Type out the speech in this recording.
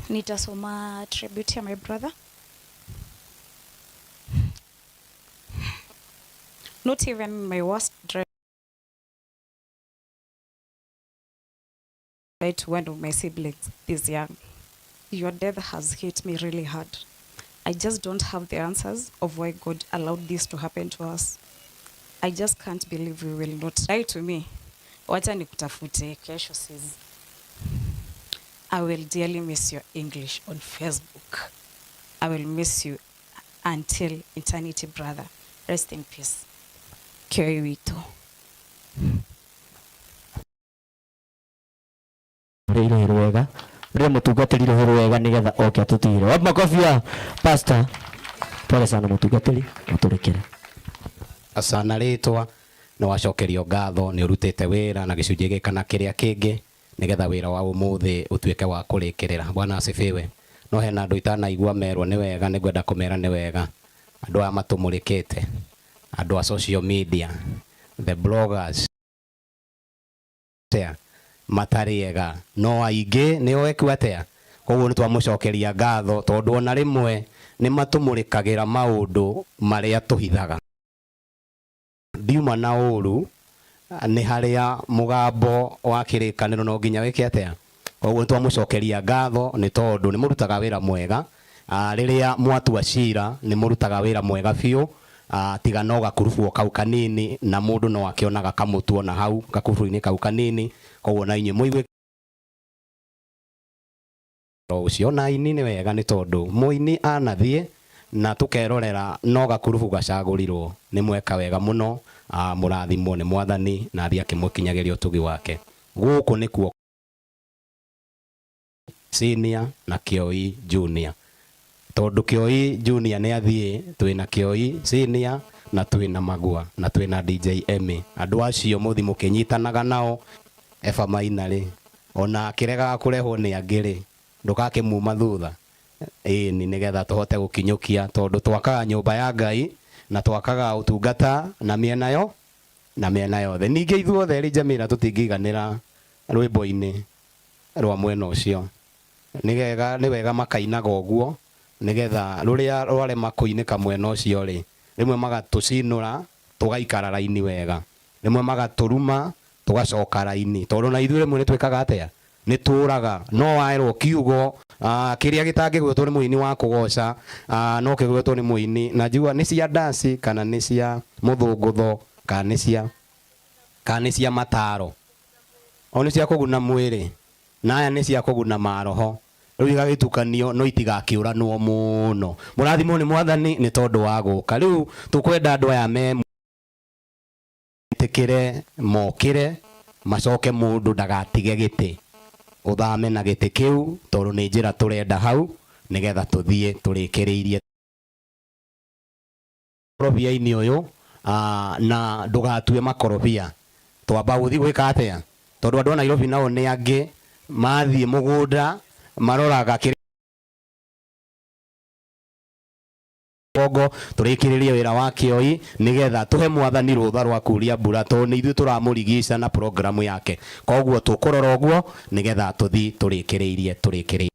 Nitasoma tribute ya my brother. Not even my worst dread to one of my siblings this young. Your death has hit me really hard. I just don't have the answers of why God allowed this to happen to us. I just can't believe we will not lie to me. Wacha nikutafute kesho sis. I will dearly miss your English on Facebook. I will miss you until eternity, brother. Rest in peace. Kioi witũ. Rĩrĩ rwega rĩrĩ mũtungatĩri rũhĩ rwega nĩgetha oke atũtigĩre. Wapi makofi ya pastor? Pole sana mũtungatĩri, ũtũrĩkĩre. Aca na rĩtwa nĩ wacokerio ngatho nĩ ũrutĩte wĩra na gĩcunjĩ gĩkĩ kana kĩrĩa kĩngĩ nĩgetha wĩra wa ũmũthĩ ũtuĩke wa kũrĩkĩrĩra. Bwana asifiwe. No hena andũ itanaigua merwo nĩ wega, nĩ ngwenda kũmera nĩ wega. Andũ aya matũmũrĩkĩte, andũ a social media, the bloggers matarĩ ega no aingĩ nĩo eku atĩa. Koguo nĩ twamũcokeria ngatho tondũ ona rĩmwe nĩ matũmũrĩkagĩra maũndũ marĩa tũhithaga. Ndiuma na ũru nĩ harĩa mũgambo wa kĩrĩkanĩro no nginya wĩke atĩa. Koguo nĩ twamũcokeria ngatho nĩ tondũ nĩ mũrutaga wĩra mwega. Rĩrĩa mwatua cira nĩ mũrutaga wĩra mwega biũ. Tiga no gakurubu o kau kanini na mũndũ no akĩonaga kamũtu ona hau gakurubu-inĩ kau kanini. Koguo na inyuĩ mũigue ũcio na aini nĩ wega nĩ tondũ mũini anathiĩ na tũkerorera no gakurubu gacagũrirwo nĩ mweka wega mũno. Mũrathimwo nĩ mwathani na athiĩ akĩmũkinyagĩria ũtugi wake. Gũkũ nĩkuo senior na Kioi junior, tondũ Kioi junior nĩ athiĩ, twĩna Kioi senior na twĩna Magua na twĩna DJ Emmy. Andũ acio mũthi mũkĩnyitanaga nao. Eva Maina rĩ, ona akĩregaga kũrehwo nĩ angĩ rĩ, ndũgakĩmuma thutha. Ĩni nĩgetha tũhote gũkinyũkia tondũ twakaga nyũmba ya Ngai na twakaga ũtungata na mĩena yo na mĩena yothe. Ningĩ ithuothe rĩ Jamila tũtingĩiganĩra rwĩmbo-inĩ rwa mwena ũcio. Nĩ wega makainaga ũguo nĩgetha rũrĩa rwarema kũinĩka mwena ũcio rĩ, rĩmwe magatũcinũra tũgaikara raini wega, rĩmwe magatũruma tũgacoka raini, tondũ na ithuĩ rĩmwe nĩ twĩkaga atĩa, nĩ tũraga. No waerwo kiugo kĩrĩa gĩtangĩgwetwo nĩ mũini wa kũgoca, no kĩgwetwo nĩ mũini na njigua nĩ cia ndaci kana nĩ cia mũthũngũtho kana nĩ cia mataro, o nĩ cia kũguna mwĩrĩ na aya nĩ cia kũguna maroho. Rĩu igagĩtukanio no itigakĩũranwo mũno. Mũrathimwo nĩ mwathani nĩ tondũ wa gũka. Rĩu tũkwenda andũ aya me metĩkĩre mokĩre macoke mũndũ ndagatige gĩtĩ, ũthame na gĩtĩ kĩu tondũ nĩ njĩra tũrenda hau nĩgetha tũthiĩ tũrĩkĩrĩirie makorobia-inĩ ũyũ, na ndũgatue makorobia. Twamba gũthiĩ gwĩka atĩa, tondũ andũ a Nairobi nao nĩ angĩ mathiĩ mũgũnda maroraga kĩrĩa Kongo tũrĩkĩrĩrie wĩra wa Kioi nĩgetha tũhe mwathani rũtha rwa kuria mbura tondũ nĩ ithuĩ tũramũrigica na programu yake. Koguo tũkũrora ũguo nĩgetha tũthiĩ tũrĩkĩrĩirie tũrĩkĩrĩirie.